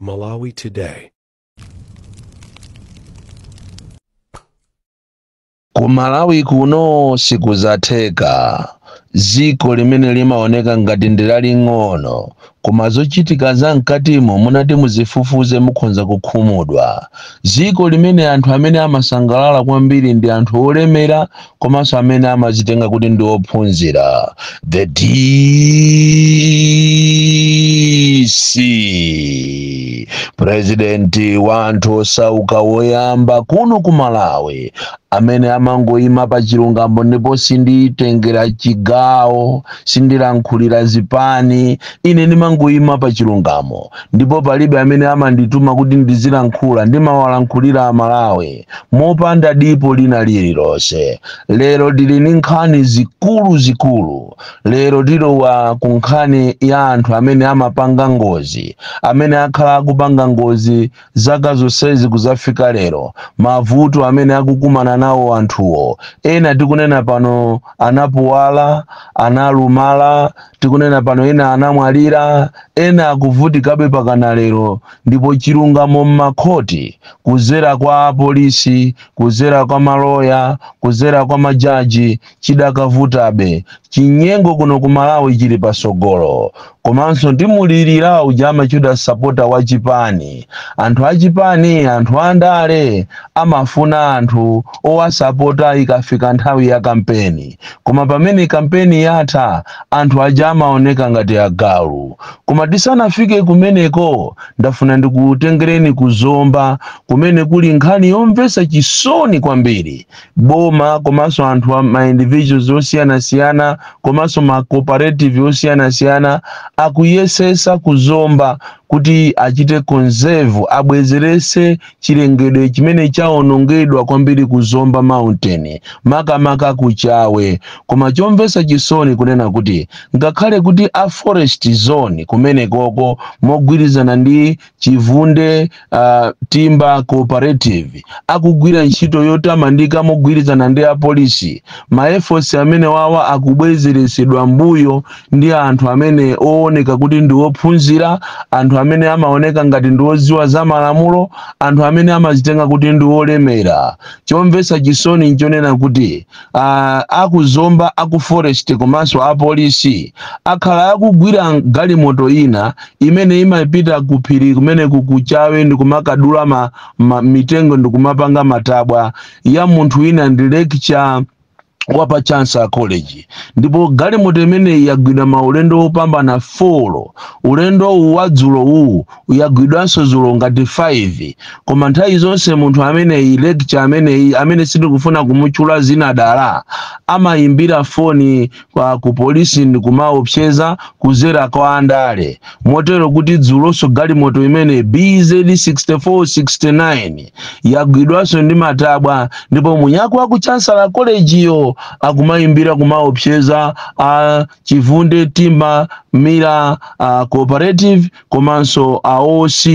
Malawi Today. Ku Malawi kuno sikuzatheka. Dziko limene limaoneka ngati ndi laling'ono, koma zochitika za mkatimo munati muzifufuze mukhonza kukhumudwa. Dziko limene anthu amene amasangalala kwambiri ndi anthu olemera komanso amene amazitenga kuti ndi ophunzira. The DC, president wa anthu osauka woyamba kuno ku Malawi, amene amangoyima pa chilungamo ndipo sinditengera chigawo, sindilankhulira zipani, ine ndimangoyima pa chilungamo ndipo palibe amene amandituma kuti ndizilankhula, ndimawalankhulira Amalawi mopanda dipo lina lililonse. Lero tili ndi nkhani zikulu zikulu. Lero tilowa ku nkhani ya anthu amene amapanga ngozi, amene akhala akupanga ngozi zaka zonsezi kuzafika lero, mavuto amene akukumana nawo anthuwo. Ena tikunena pano anapuwala, analumala, tikunena pano ena anamwalira, ena akuvutikabe pakana lero. Ndipo chilungamo m'makhoti, kuzera kwa apolisi, kuzera kwa maloya, kuzera kwa majaji, chidakavutabe. Chinyengo kuno ku Malawi chili pasogolo. Komanso ndimulirira uja amachita sapota wa chipani. Anthu achipani, anthu andale amafuna anthu owasapota ikafika nthawi ya kampeni, koma pamene kampeni yatha anthu aja amaoneka ngati agalu. Koma tisanafike kumeneko, ndafuna ndikutengereni kuzomba kumene kuli nkhani yomvetsa chisoni kwambiri. Boma komanso anthu ma individuals osiyanasiyana komanso ma cooperative osiyanasiyana akuyesesa kuzomba kuti achite conserve, abwezerese chilengedwe chimene chawonongedwa kwambiri ku Zomba Mountain, makamaka kuchawe. Koma chomvetsa chisoni kunena kuti ngakhale kuti a forest zone kumenekoko mogwirizana ndi Chivunde Timber Cooperative akugwira ntchito yotamandika mogwirizana ndi apolisi, ma efforts amene wawa akubwezeresedwa mbuyo ndi anthu amene ooneka kuti ndi ophunzira, anthu amene amaoneka ngati ndi odziwa za malamulo, anthu amene amazitenga kuti ndi olemera. Chomvetsa chisoni nchonena kuti akuzomba, aku forest komanso apolisi akhala akugwira galimoto ina imene imapita ku phiri kumene kuchawe ndi kumakadula mitengo ndi kumapanga matabwa ya munthu wina ndi lecture wapa Chancellor College. Ndipo galimoto imeneyi yagwidwa maulendo opambana 4. Ulendo uwu wa dzulo uwu yagwidwanso dzulo ngati 5. Koma nthawi zonse munthu ameneyi, lecture ameneyi, amene sindikufuna kumutchula zina dala, amayimbira foni ku polisi ndi kumaopseza kuzera kwa andale, motero kuti dzulonso galimoto imene BZ 6469 yagwidwanso ndi matabwa, ndipo munyako wa ku Chancellor College yo akumayimbira kumaopseza a Chivunde Timber Miller Cooperative komanso a OC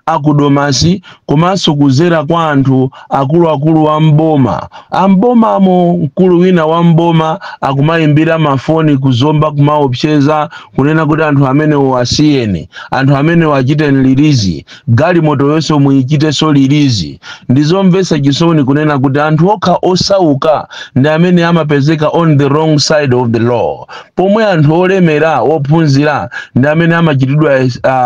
akudomasi, komanso kuzera kwa anthu akuluakulu a mboma. Ambomamo mkulu wina wa mboma akumayimbira mafoni kuzomba kumaopseza kunena kuti anthu amenewo asiyeni, anthu amenewo achite release, galimoto yonse muyichitenso release. Ndizomvetsa chisoni kunena kuti anthu okha osauka ndi amene amapezeka on the wrong side of the law, pomwe anthu olemera ophunzira ndi amene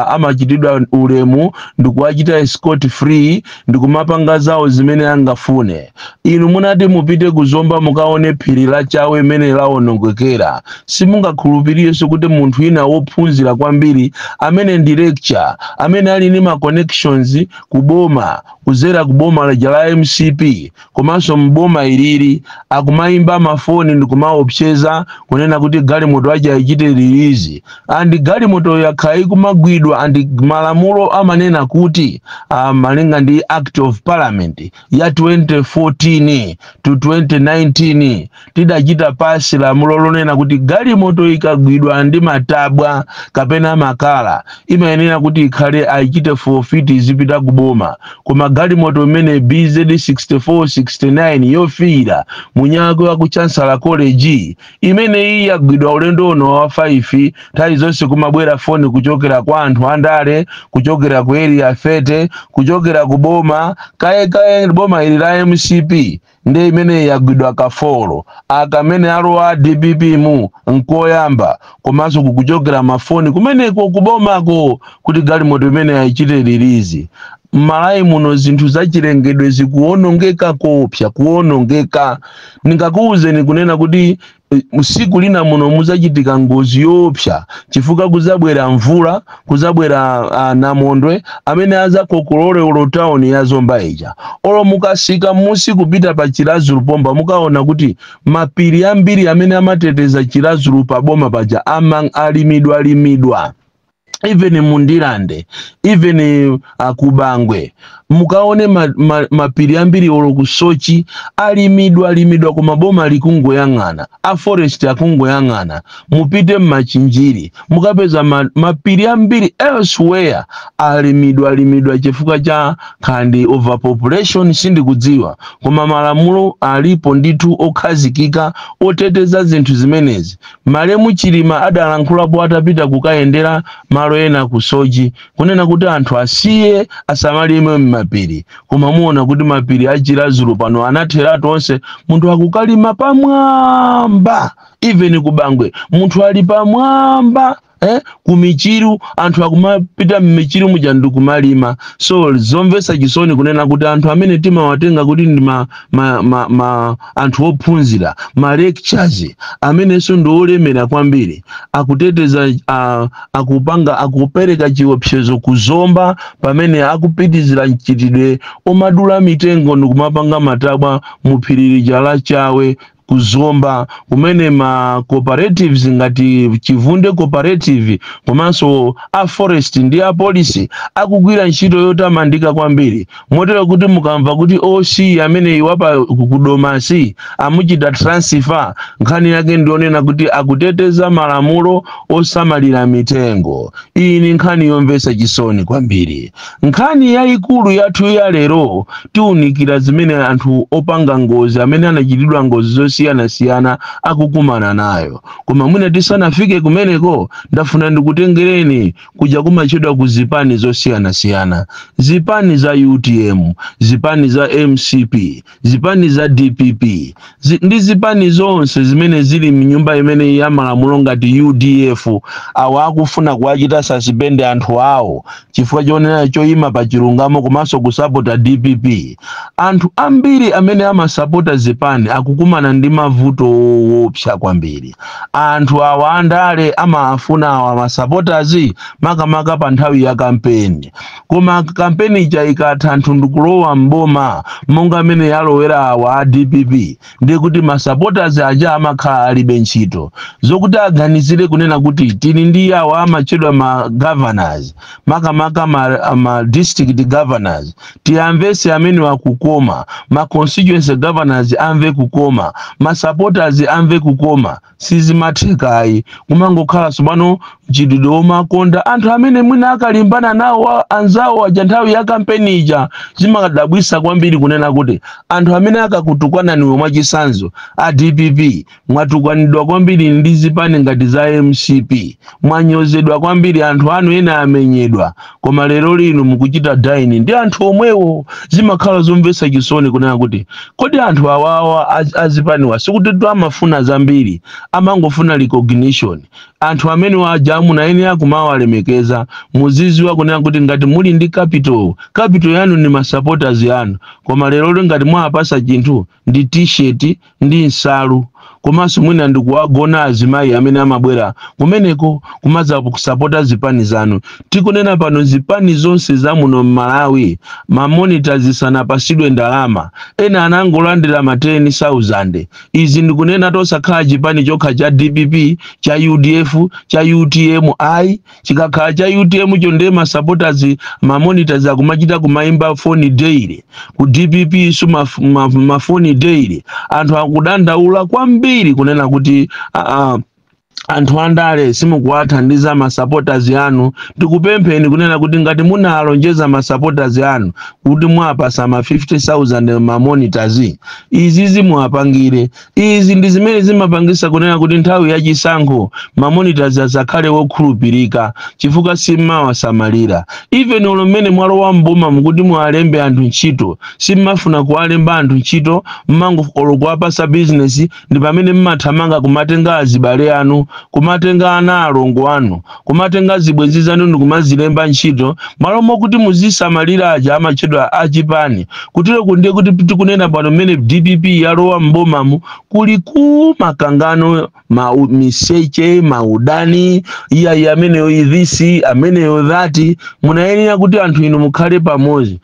amachitidwa ulemu ndikuwachita escort free ndikumapanga zawo zimene angafune. Inu munati mupite kuzomba mukaone phiri la Chawe imene lawonongekera, simungakhulupirirenso kuti munthu wina wophunzira kwambiri amene ndi lecture, amene ali ndi ma connections kuboma, kuzera kuboma la la MCP komanso mboma ilili, akumayimba mafoni ndikumaopseza kunena kuti galimoto aja ayichite release, and galimoto yakhala ikumagwidwa. And malamulo amanena kuti malinga ndi Act of Parliament ya 2014 to 2019, tidachita pass lamulo lonena kuti galimoto ikagwidwa ndi matabwa kapena makala imayenera kuti ikhale ayichite forfeit, izipita kuboma. Koma galimoto imene BZ 6469 yofiira, munyako wa ku Chancellor College imene iyi yagwidwa ulendo uno wa 5. Nthawi zonse kumabwera foni kuchokera kwa anthu andale, kuchokera ku Area 30, kuchokera ku boma kaye kaye, boma ili la MCP. Ndi imene yagwidwa kafolo akamene alowa DPP mu nkoyamba, komanso kukuchokera mafoni kumeneko kubomako kuti galimoto imene ayichite release. M'Malawi muno zinthu zachilengedwe zikuwonongeka kopsa kuwonongeka. Ndingakuwuzeni kunena kuti tsiku lina muno muzachitika ngozi yoopsa, chifukwa kuzabwera mvula, kuzabwera namondwe amene azakokolole olo tawuni ya Zomba ija. Olo mukasika musi kupita pa Chiradzulu pomba, mukaona kuti mapiri ambiri amene amateteza Chiradzulu pa boma paja alimidwa alimidwa. Even mundilande, even kubangwe mukaone mapiri ambiri, olo kusochi alimidwa alimidwa, koma boma likungoyang'ana, a forest akungoyang'ana. Mupite mmachinjiri mukapeza mapiri ambiri elsewhere alimidwa alimidwa, chifukwa cha khandi overpopulation, sindikudziwa, koma malamulo alipo ndithu okhazikika oteteza zinthu zimenezi. Malemu Chilima adalankhulapo atapita kukayendera malo ena ku Soji kunena kuti anthu asiye asamalime mmapiri, koma muona kuti mapiri a Chiradzulu pano anatheratu onse, munthu akukalima pamwamba. Even kubangwe munthu ali pamwamba, Kumichiru anthu akumapita mmichiru muja ndikumalima. So zomvetsa chisoni kunena kuti anthu amene timawatenga kuti ndi ma anthu ophunzira, ma lectures, amenenso ndi olemera kwambiri, akuteteza, akupanga, akupereka chiopsezo kuzomba pamene akupitizira mchitidwe omadula mitengo ndikumapanga matabwa mu phiri lija la Chawe kuzomba, kumene ma cooperatives ngati Chivunde Cooperative komanso a forest ndi a polisi akugwira ntchito yotamandika kwambiri, motero kuti mukamva kuti OC amene iwapa kudomasi amuchita transfer, nkhani yake ndionena kuti akuteteza malamulo osamalira mitengo. Iyi ni nkhani yomvetsa chisoni kwambiri. Nkhani yayikulu yathu ya lero, tiwunikira zimene anthu opanga ngozi, amene anachitidwa ngozi zosiyanasiyana, akukumana nayo. Koma mwina tisanafike kumeneko, ndafuna ndikutengereni kuja kumachedwa ku zipani zosiyanasiyana, zipani za UTM, zipani za MCP, zipani za DPP, ndi zipani zonse zimene zili mnyumba imene ya malamulo ngati UDF. Awa akufuna kuwachita suspend anthu awo chifukwa chonena choyima pa chilungamo komanso kusapota DPP. Anthu ambiri amene amasapota zipani akukumana ndi mavuto woopsa kwambiri. Anthu awa andale amafuna awa masupporters makamaka pa nthawi ya kampeni, koma kampeni ija ikatha, anthu ndikulowa mboma monga amene yalowera awa a DPP, ndiye kuti masupporters aja amakhala alibe ntchito. Zokuti aganizire kunena kuti tili ndi awa amatchedwa ma governors, makamaka ma district governors, tiyamvese amene wakukoma, ma constituency governors amve kukoma, ma supporters amve kukoma, sizimathekayi. Kumangokhala tsopano mchitidwe womakonda anthu amene mwina akalimbana nawo anzawo aja nthawi ya kampeni ija. Zimadabwisa kwambiri kunena kuti anthu amene akakutukwananiwe, mwachisanzo a DPP, mwatukwanidwa kwambiri ndi zipani ngati za MCP, mwanyozedwa kwambiri, anthu anu ena amenyedwa, koma lero lino mukuchita dine ndi anthu omwewo. Zimakhala zomvetsa chisoni kunena kuti kodi anthu awawa azipaniwa sikuti amafuna zambiri, amangofuna recognition. Anthu amene waja amuna ene akumawalemekeza. Muziziwa kunena kuti ngati muli ndi capital, capital yanu ni masupporters yanu, koma lero ngati mwapasa chinthu ndi T-shirt ndi nsalu, komanso mwina ndikuwagona azimayi amene amabwera kumeneko kumaza kusapota zipani zanu. Tikunena pano, zipani zonse za muno m'Malawi, mamonitors sanapasidwe ndalama, ena anangolandira ma 10,000. Izi ndikunena tosakhala chipani chokha cha DPP, cha UDF, cha UTM ayi. Chikakhala cha UTM cho ndiye masupporters, mamonitors akumachita kumayimba foni daily. Ku DPP so mafoni daily. Anthu akudandaula kwambiri kunena kuti Anthu andale simukuwathandiza ma supporters anu. Tikupempheni kunena kuti ngati munalonjeza ma supporters anu kuti mwapasa ma 50,000 ma monitors, izi zimuwapangire. Izi ndi zimene zimapangisa kunena kuti nthawi yachisankho ma monitors asakhale wokhulupirika, chifukwa simmawasamalira. Even olo mmene mwalowa mboma mukuti muwalembe anthu ntchito, simmafuna kuwalemba anthu ntchito. Mmango olo kuwapasa business, ndi pamene mmathamanga kumatenga azibale anu, kumatenga ana alongo anu, kumatenga zibwenzi zanu ndi kumazilemba ntchito, malo mokuti muzisamalira aja amatchedwa achipani. Kutero ndiye kuti tikunena pano, mmene DPP yalowa mbomamu, kuli ku makangano, miseche, maudani, iyayi, ameneyo this, ameneyo that. Munayenera kuti anthu inu mukhale pamodzi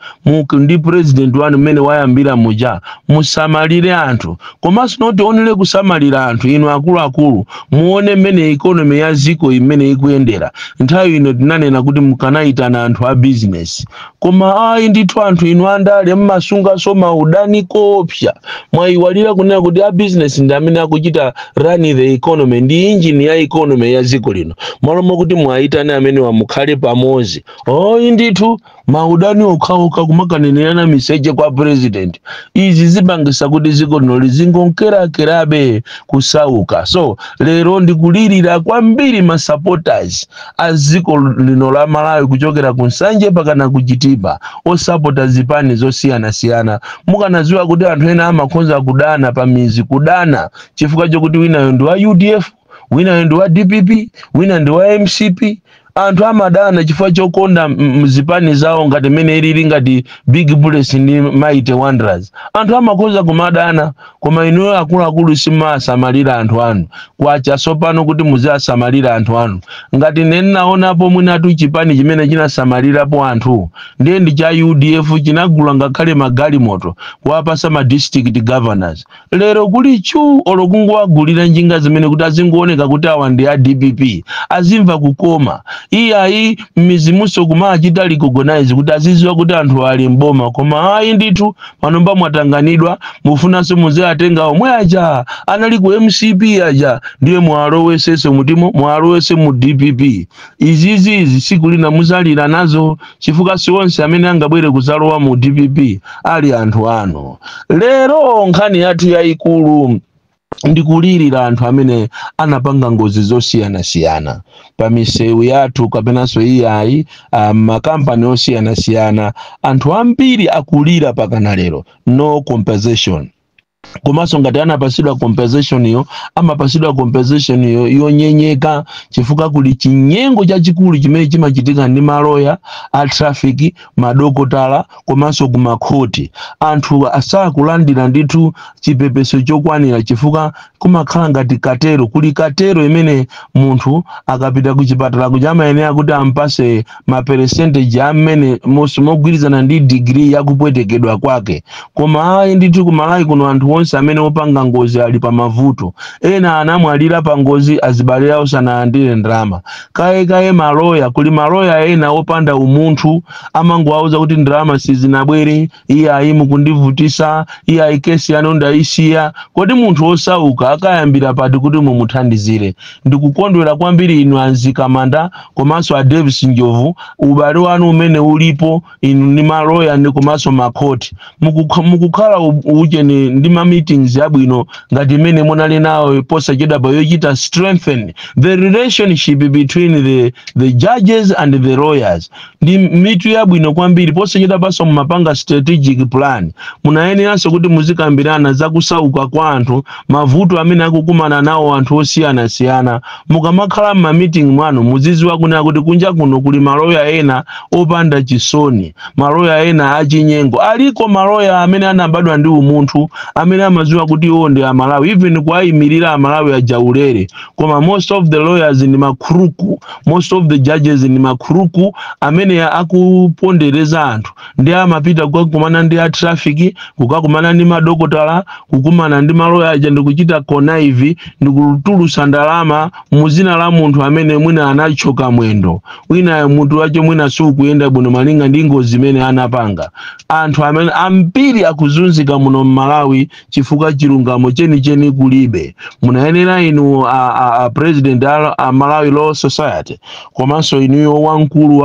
ndi president wanu mmene wayambira muja, musamalire anthu. Komanso not only kusamalira anthu, inu akuluakulu muone mmene economy ya ziko imene ikuyendera nthawi ino. Tinanena kuti mukanayitana anthu a business, koma ayi ndithu, anthu inu andale mmasungaso maudani kopsa. Mwayiwalira kunena kuti a business ndi amene akuchita run the economy, ndi engine ya economy ya ziko lino. Malo mokuti mwayitane amene wamukhale pamodzi, oyi ndithu, maudani okhaokha, kumakanenerana miseche kwa president. Izi zipangisa kuti ziko lino lizingonkerakerabe kusauka. So lero ndikulirira kwambiri ma supporters a ziko lino la Malawi, kuchokera ku Nsanje pakana ku Chitipa, osapota zipani zosiyanasiyana. Mukanadziwa kuti anthu ena amakhonza kudana pa mizi, kudana chifukwa chokuti winayo ndi wa UDF, winayo ndi wa DPP, wina ndi wa MCP. Anthu amadana chifukwa chokonda mzipani zawo, ngati mmene ilili ngati Big Bullets ndi Mighty Wanderers. Anthu amakhoza kumadana, koma inuyo akuluakulu simasamalira anthu anu. Kwacha sopano kuti muziasamalira anthu anu. Ngati nenaonapo mwinatu chipani chimene chinasamalirapo anthu, ndiye ndi cha UDF. Chinagula ngakhale magalimoto kuwapasa ma district governors. Lero kuli chu, olo kungowagulira njinga zimene kuti azingooneka kuti awa ndi a DPP, azimva kukoma. Iyayi, m'mizimunso kumachita recognize kuti aziziwa kuti anthu ali mboma. Koma ayi ndithu, panomba mwatanganidwa, mufunanso muziatenga omwe aja anali ku MCP aja, ndiye mwalowesese mutimo, mwalowese mu DPP. Izizi siku lina muzalira nazo, chifukwa si onse amene angabwere kuzalowa mu DPP ali anthu anu. Lero nkhani yathu yayikulu ndikulirira anthu amene anapanga ngozi zosiyanasiyana pa misewu yathu, kapenanso iyayi, makampani osiyanasiyana. Anthu ambiri akulira pakana lero, no compensation. Komanso ngati anapasidwa compensation iyo, amapasidwa compensation iyo yonyenyeka, chifukwa kuli chinyengo chachikulu chimene chimachitika ndi maloya a traffic, madokotala, komanso kumakhoti. Anthu asakulandira ndithu chipepeso chokwanira, chifukwa kumakhala ngati katero. Kuli katero imene munthu akapita ku chipatala kuja amayenera kuti ampase ma percentage amene mogwirizana ndi degree yakupwetekedwa kwake. Koma ayi ndithu, kumalawi kuno anthu onse amene opanga ngozi ali pa mavuto. Ena anamwalira pa ngozi, azibale awo sanalandire ndalama. Kaye kaye maloya, kuli maloya ena opanda umunthu, amangowauza kuti ndalama sizinabwere, iye ayi, mukundivutisa, iye ayi, kesi yanu ndayisiya. Kodi munthu osauka akayambira pati kuti mumuthandizire? Ndikukondwera kwambiri inu anzikamanda komanso a Davis Njovu, ubale wanu umene ulipo inu ndi maloya ndi komanso makhoti. Mukukhala ucheni ndi ma meetings abwino ngati imene munali nawo posachedwapa, yochita strengthen the relationship between the judges and the lawyers, ndi mitu yabwino kwambiri. Posachedwapanso mumapanga strategic plan. Munayeneranso kuti muzikambirana zakusauka kwa anthu, mavuto amene akukumana nawo anthu osiyanasiyana. Mukamakhala m'ma meeting mwanu, muziziwa kunena kuti kunja kuno kuli maloya ena opanda chisoni, maloya ena achinyengo. Aliko maloya amene anabadwa ndi umunthu, amene amaziwa kuti iwo ndi Amalawi, even kuwayimirira Amalawi ajaulere. Koma most of the lawyers ndi ma crook, most of the judges ndi ma crook amene akupondereza anthu, ndi amapita kukakumana ndi a traffic, kukakumana ndi madokotala, kukumana ndi maloya aja, ndikuchita connive ndikutulusa ndalama muzina la munthu amene mwina anachoka mwendo, wina munthu wacho mwina sukuyenda bwino malinga ndi ngozi imene anapanga. Anthu amene ambiri akuzunzika muno mMalawi. Chifukwa chilungamo chenicheni kulibe. Munayenera inu a president a Malawi Law Society, komanso inuyo wamkulu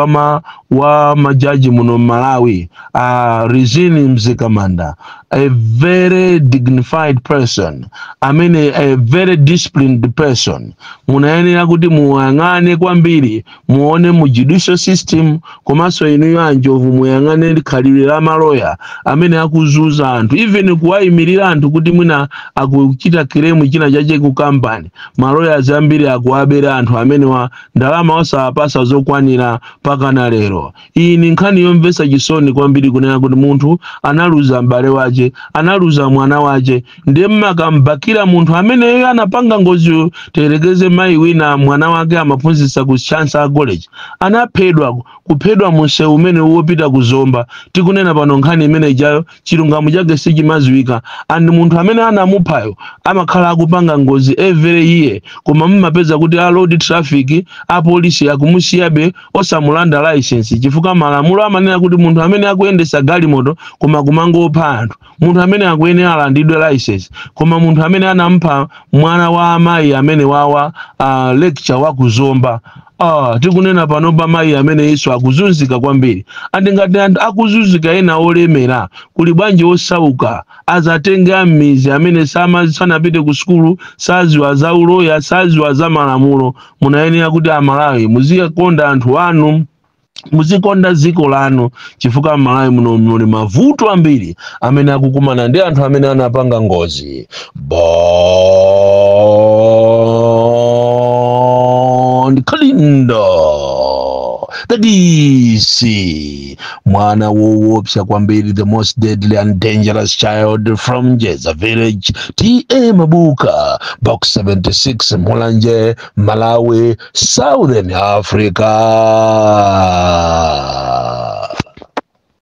wa majaji muno Malawi, a Rizine Mzikamanda, a very dignified person, amene a very disciplined person, munayenera kuti muyang'ane kwambiri, muone mu judicial system. Komanso inuyo Anjovu, muyang'ane khalidwe la maloya amene akuzunza anthu, even kuwayimirira anthu kuti mwina akuchita claim china chache ku kampani. Maloya ambiri akuwabera anthu amene wa ndalama osawapasa zokwanira pakana lero. Iyi ni nkhani yomvetsa chisoni kwambiri, kunena kuti munthu analuza m'bale wace, analuza mwana wace, ndiye mmakambakira munthu ameneyo anapanga ngoziyo. Tiyerekeze mayi wina, mwana wake amaphunzitsa ku Chancellor College, anaphedwa, kuphedwa munsewu umene wopita ku Zomba. Tikunena pano, nkhani imene ijayo chilungamo chake sichimaziwika, and munthu amene anamuphayo amakhala akupanga ngozi every year, koma mmapeza kuti a road traffic, apolisi akumusiyabe osamulanda license, chifukwa malamulo amanena kuti munthu amene akuyendesa galimoto koma kumangopha anthu, munthu amene akuyenera alandidwe license. Koma munthu amene anampha mwana wa amayi amene wawa lecturer wa ku Zomba, tikunena pano pa mayi amene iso akuzunzika kwambiri. And ngati anthu akuzunzika ena olemera, kuli bwanji osauka, azatenge ammizi amene sanapite ku sukulu, saziwa za uloya, saziwa za malamulo? Munayenera kuti Amalawi muzikonda anthu anu, muzikonda dziko lanu, chifukwa Malawi muno muli mavuto ambiri amene akukumana ndi anthu amene anapanga ngozi. Bon Kalindo, the DC, mwana woopsa kwambiri, the most deadly and dangerous child from Jeza village, T/A Mabuka, Box 76, Mulanje, Malawi, Southern Africa.